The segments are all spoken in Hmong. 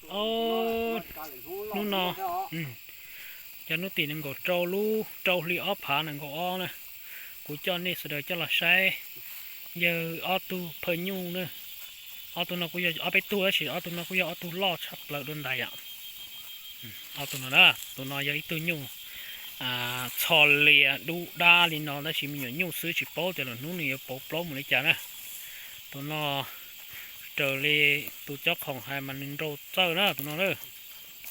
Au, hnub no, cov hnub tim nees nkaum rau lub rau hli ob phav nees nkaum ob na, kuv coj nej sawv daws coj los saib yawg ob tug phaj nyuj na. Ob tug no kuj yog ob peb tug tab sis ob tug no kuj yog ob tug loj tshaj plaws dua ntais yom. Ob tug no na, tus no yog ib tug nyuj txho lias dub dab li no tab sis me nyuam nyuj xwb tsis paub tias lwm hnub nws yuav pauv plaub mus li cas na. Tus no raws li tus cob qhoom hais mas nws nrau txawj na tus no na,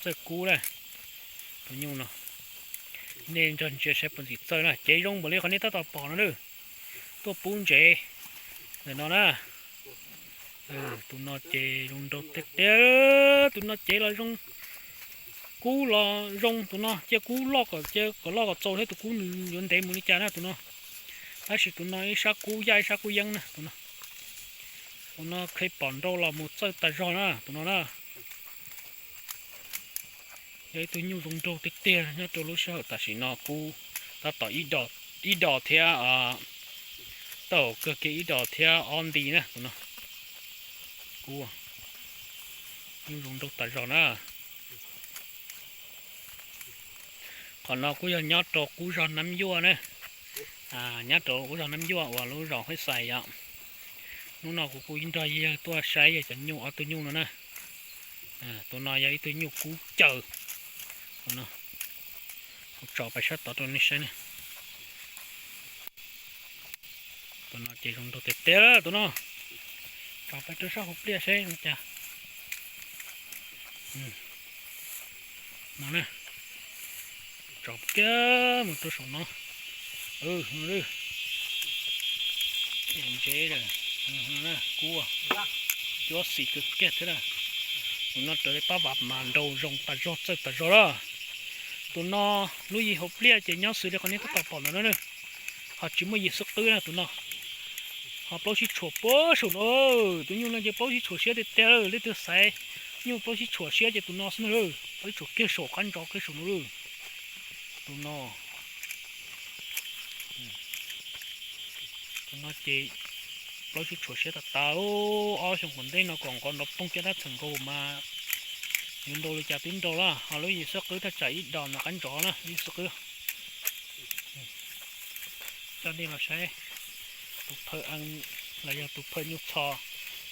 txawj kub na. Tus nyuj no nej nrog ntsia saib puas ntxim txawj na, cev zoo npaum li qhov nej tab tom pom no na, tuaj pub ntsev ntawm no na. Tus no ces zoo nraug tiag tiag, tus no cev los zoo, kub los zoo, tus no cia kub loj kom, cia kom loj kom txaus thiab tus kub nws yuav ntev mus li cas na tus no. Tab sis tus no ib sab kub yaj ib sab kub yeeb na tus no. Tus no qhia pom nrau los mus txawj tas zog na tus no na. Yog ib tug nyuj zoo nraug tiag tiag nyob rau lub sij hawm tam sim no kub tab tom ib dos thiab, tau kawg kiag ib dos thiab ob nti na tus no. Kub nyuj zoo nraug tas zog na. Qhov no kuj yog nyob rau qub zos Nab Yuaj na, nyob rau qub zos Nab Yuaj uas lub zos Huab Xais yom. Hnub no kuv kuj nrog yawg tuaj saib yawg cov nyuj ob tug nyuj no na. Tus no yog ib tug nyuj kub caws. Tus no kuv tso pais sab tod rau nej saib na. Tus no ces zoo nraug tiag tiag tus no. Tso pais rau sab hauv pliaj saib zoo cas. No na, tso kiag mus rau saum no. Ntsev, kub cuab xis kawg kiag thiab na. Tus no raws li pab vam mas nrau zoo tas zog txawj tas zog lawm. Tus no lub yim hauv pliaj ces nyob xws li qhov nej tab tom pom ntawm no na, ho tsis muaj yim xub qwb na tus no. Ho plaub sib tshuam puag saum no, tus nyuj no ces plaub sib tshuam siab tiag tiag lawm, leej twg xaiv nyuj plaub sib tshuam siab ces tus no xwb na, plaub sib tshuam kiag saum qab ntsos kiag saum no lawm. Tus no, tus no ces plaub sib tshuam siab tas tas, ob xyoo qaum ntej no kom nqov nrov poog caj dab txheem nkaus mas yuav nrau li cas twb nrau lawm, ho lub yim xub qwb thaj tsam ib dos ntawm qab ntsos na, lub yim xub qwb. Coj nej los saib tus phaj ees los yog tus phaj nyuj txho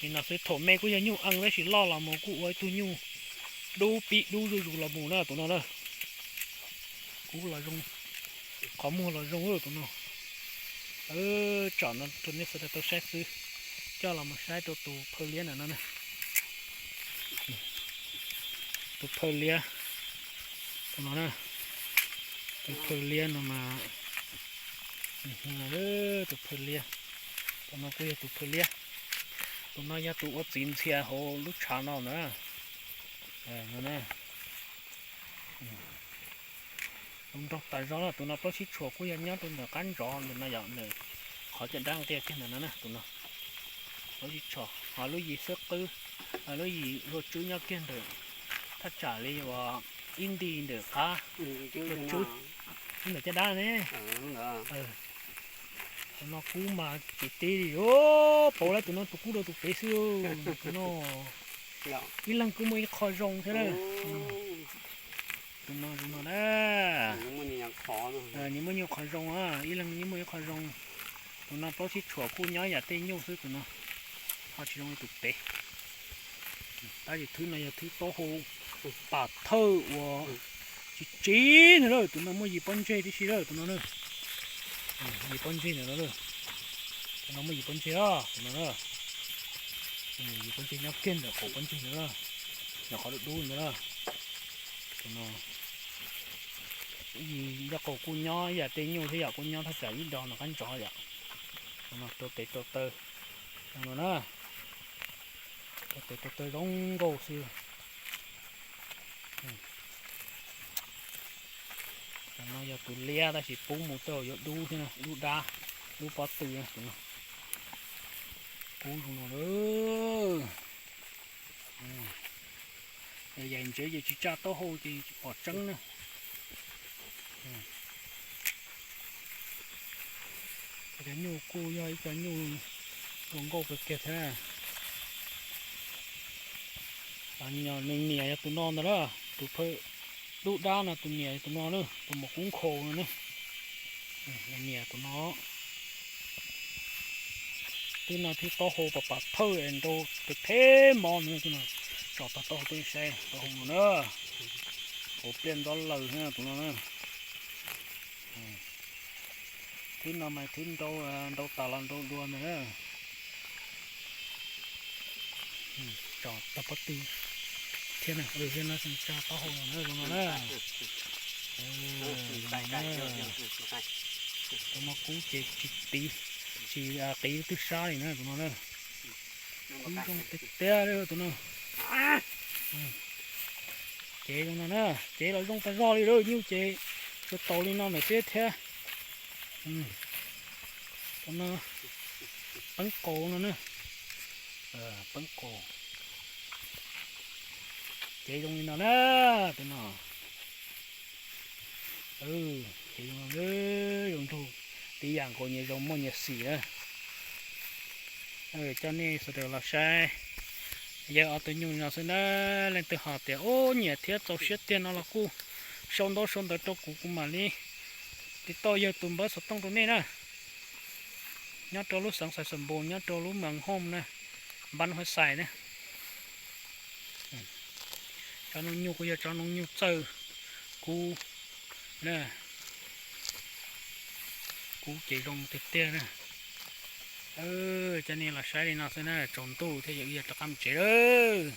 li no xwb. Thaum me kuj yog nyuj ees tab sis loj los mus kuj ua ib tug nyuj dub pib dub zuj zus los mus na tus no na. Kub los zoo, qhov muag los zoo tus no. Tsom no rau nej sawv daws tau saib xwb, coj los mus saib rau tus phaj liab ntawm no na. Tus phaj liab, tus no na, tus phaj liab no mas, tus phaj liab, tus no kuj yog tus phaj liab. Tus no yog tus ua txiv ntxhias hauv lub tshav no ntag. Zoo nraug tas zog na, tus no plaub sib tshuam kuj yog nyob rau ntawm qab ntsos ntawm no yom, ntawm qhov caj dab nqia kiag ntawm no na, tus no plaub sib tshuam, ho lub yim xub qwb, lub yim luag tswb nyob kiag ntawm thaj tsam li uas ib nti ntawm qab luag tswb, ntawm caj dab ne. Tus no kub mas tsis tib li, pauv lawm tus no tus kub rau tus pem xwb, tus no ib leeg kuj muaj ib qho zoo thiab na. Tus no zoo no na, nws muaj nyuj qhov zoo, ib leeg nws muaj ib qho zoo. Tus no plaub sib tshuam kuj nyob yam tej nyuj xwb tus no, ho tsis zoo li tus pem. Tab sis thwb no yog thwb taub hau pam thawj uas tsis tsiv ntag lauj, tus no muaj yim pob ntseg tib si lawm tus no na. Yim pob ntseg ntawm no, tus no muaj yim pob ntseg os tus no na. Yim pob ntseg nyob kiag ntawm qaum pob ntseg ntawd, ntawm qhov dub dub ntawd na. Tus no yim nyob qaum kuj nyob ib yam tej nyuj thiab yom, kuj nyob thaj tsam ib dos ntawm qab ntsos yom. Tus no rau tes rau taw, tus no na, rau tes rau taw zoo nkauj xwb. Cov no yog tus liab tab sis pub mus tej zaum yuav dub thiab, dub dab, dub pob tw tus no. Kub zoo no lawm. Yaim ntsev ces tsis tsa taub hau ces tsis pom tseeb na. Cov nyuj kuj yog ib co nyuj zoo nkauj kawg kiag thiab. Nws niam yog tus no ntag na, tus phawj dub dab no tus niam yog tus no na, tus maum kub nkhaus no na. Nws niam tus no. Twb no thiab taub hau pas pas thawj es nrau pem phem mos no, tso tau taub hau peb saib taub hau no na. Hauv pliaj ntxob laws na tus no na. Thib no mas thib nrau, nrau tas los nrau dua ntag na. Tso tau pob tw thiab na, thiab no tso taub hau no na, zoo no na. Tus no kub ces tsis tiv, tsis qiv twb sab li na tus no na. Kub zoo tiag tiag li tus no. Cev zoo no na, cev los zoo tag zog li lawm, nyuj ces tsuas taus li no ntawm xwb thiab. Tus no peeb qaus no na, peeb qaus. Cev zoo li no na, tus no. Cev zoo, zoo nraug, tib yam nkaus nyias zoo muaj nyias xim na. Coj nej sawv daws los saib, yawg ob tug nyuj li no xwb na. Leej twg ho tias ub nyiam thiab txaus siab tiag no los kuj sau ntaub sau ntawv rau kuv, kuv mam li tiv tauj yawg tus npawb xov tooj rau nej na. Nyob rau lub xeev Xais Xas Npus, nyob rau lub Mas Hooj na, Npab Huab Xais na. Cov no nyuj kuj yog cov no nyuj txawj kub na. Kub ces zoo tiag tiag na. Coj nej los saib li no xwb na, tsaus ntuj thiab yog wb yuav rov qab mus tsev lawm.